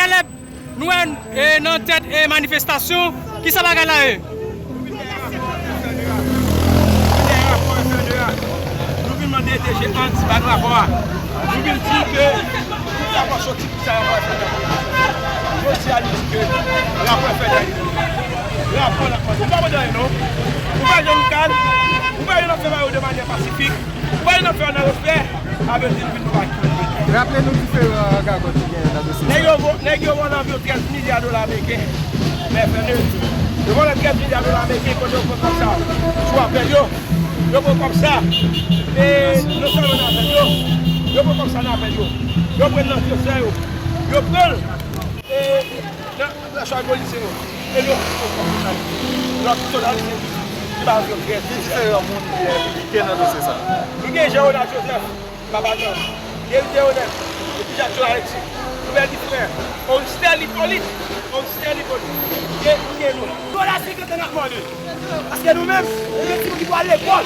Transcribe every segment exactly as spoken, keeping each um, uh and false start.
Kalèb, nou wè, e, nan tèt, e, manifestasyon, kisa bagay la ye? Nou vin dèyè rapò F N E A. Nou vin mande D G Hans ban nou rapò a. Nou vin di ke tout rapò soti, ki sa rapò F N E A. Jodi a, nou di ke rapò F N E A li. Rapò n ap mande. Nou pa mande anyen, non. Ou pa jwenn kal, ou pa jwenn ap fè bagay yo de manyè pasifik. Ou pa jwenn ap fè ann respè, sa vle di nou vin nou pa ki. Raple nou diferan gagòt ki genyen nan dosye sa. Nèg yo vo-, nèg yo vòlè anviwon trèz milya dola ameriken. Men F N E A, yo vòlè trèz milya dola ameriken, kote yo pran kòb sa sou apèl yo. Yo pran kòb sa, e non sèlman nan apèl yo, yo pran kòb sa nan apèl yo. Yo pran nan transfè yo. Yo pran l, e, nan, nan chaj polisye yo. E yo pran kòb sa. Donk, total, se ki ba yo trèz milya. Ki diferan moun ki enplike nan dosye sa? Nou gen Jean Ronald Joseph, papa Jan. Gen Leonel, epi Jacques Alexis. Nouvèl Difrè, Oristel Hyppolite, Oristel Hyppolite. Gen, gen nou. Dola senkant an n ap mande. Paske nou menm, nou gen timoun ki pou al lekòl.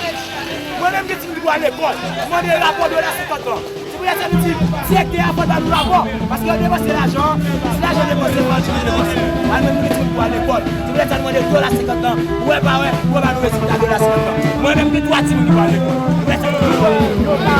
Mwen menm, gen timoun ki pou al lekòl. Mande rapò dola senkant an. Se poutèt sa nou di, direktè a fò l ban nou rapò. Paske yo depanse lajan, si lajan depanse, fò l di nou depanse. Mwen menm, nou gen timoun ki pou al lekòl. Se poutèt sa nou mande dola senkant an. Wè pa wè, pou ban nou rezilta dola senkant an. Mwen menm, gen twa timoun ki pou al lekòl. Se poutèt sa nou di, yo pa